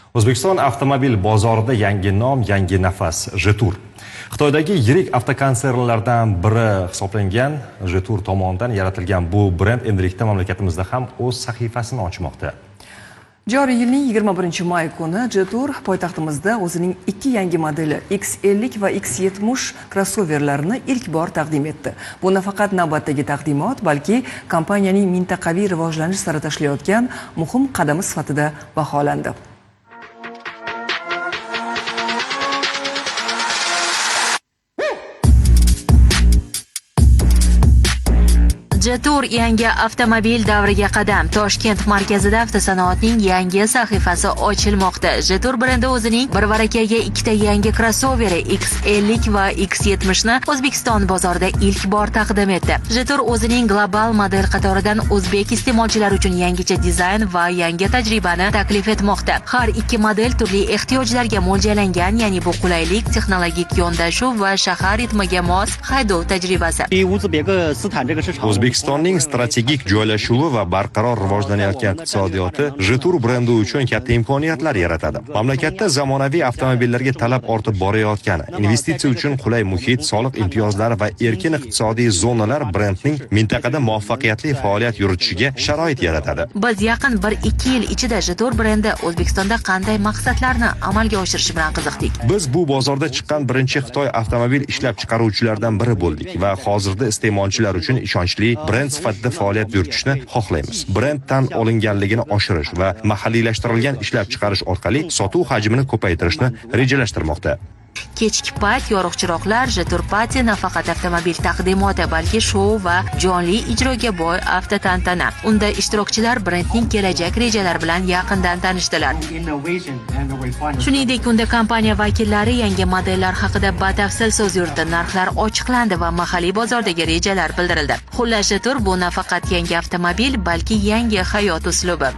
O'zbekiston avtomobil bozorida yangi nom, yangi nafas Jetour. Xitoydagi yirik avtokonsernlardan biri hisoblangan Jetour tomonidan yaratilgan bu brend endilikda mamlakatimizda ham o'z sahifasini ochmoqda. Joriy yilning 21-may kuni Jetour poytaxtimizda o'zining ikki yangi modeli X50 va X70 krossoverlarini ilk bor taqdim etdi. Bu nafaqat navbatdagi taqdimot, balki kompaniyaning mintaqaviy rivojlanish sari tashlayotgan muhim qadami sifatida baholandi. Jetour yangi avtomobil davriga qadam. Toshkent markazida avtosanoatning yangi sahifasi ochilmoqda. Jetour brendi o'zining bir varakaga ikkita yangi krossoveri X50 va X70 ni O'zbekiston bozorida ilk bor taqdim etdi. Jetour o'zining global model qatoridan o'zbek iste'molchilari uchun yangicha dizayn va yangi tajribani taklif etmoqda. Har ikki model turli ehtiyojlarga mo'ljallangan, ya'ni bu qulaylik, texnologik yondashuv va shahar ritmiga mos haydov tajribasi. 乌兹别克斯坦这个市场， O'zbekistonning strategik joylashuvi va barqaror rivojlanayotgan iqtisodiyoti Jetour brendi uchun katta imkoniyatlar yaratadi. Mamlakatda zamonaviy avtomobillarga talab ortib borayotgani, investitsiya uchun qulay muhit, soliq imtiyozlari va erkin iqtisodiy zonalar brendning mintaqada muvaffaqiyatli faoliyat yuritishiga sharoit yaratadi. Biz yaqin 1-2 yil ichida Jetour brendi O'zbekistonda qanday maqsadlarni amalga oshirishi bilan qiziqdik. Biz bu bozorda chiqqan birinchi Xitoy avtomobil ishlab chiqaruvchilaridan biri bo'ldik va hozirda iste'molchilar uchun ishonchli brend sifatida faoliyat yuritishni xohlaymiz. Brend tan olinganligini oshirish va mahalliylashtirilgan ishlab chiqarish orqali sotuv hajmini ko'paytirishni rejalashtirmoqda. Kechki payt yorug' chiroqlar Jetour Party nafaqat avtomobil taqdimoti, balki shou va jonli ijroga boy avtotantana. Unda ishtirokchilar brendning kelajak rejalari bilan yaqindan tanishdilar. Shuningdek, unda kompaniya vakillari yangi modellar haqida batafsil so'z yuritdi, narxlar ochiqlandi va mahalliy bozordagi rejalar bildirildi. Xullas, Jetour bu nafaqat yangi avtomobil, balki yangi hayot uslubi.